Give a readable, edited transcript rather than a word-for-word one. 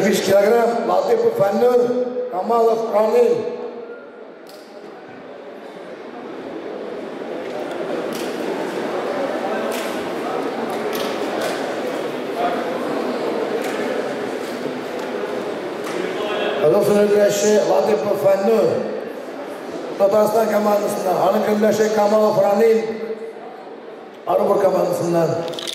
85 килограмм Латыпов Фәннур, Камалов Рамил. Кызыл сөлге көрәшче Латыпов Фәннур. Татарстан командасыннан, аның көндәше Камалов Рамил, Орынбур командасыннан.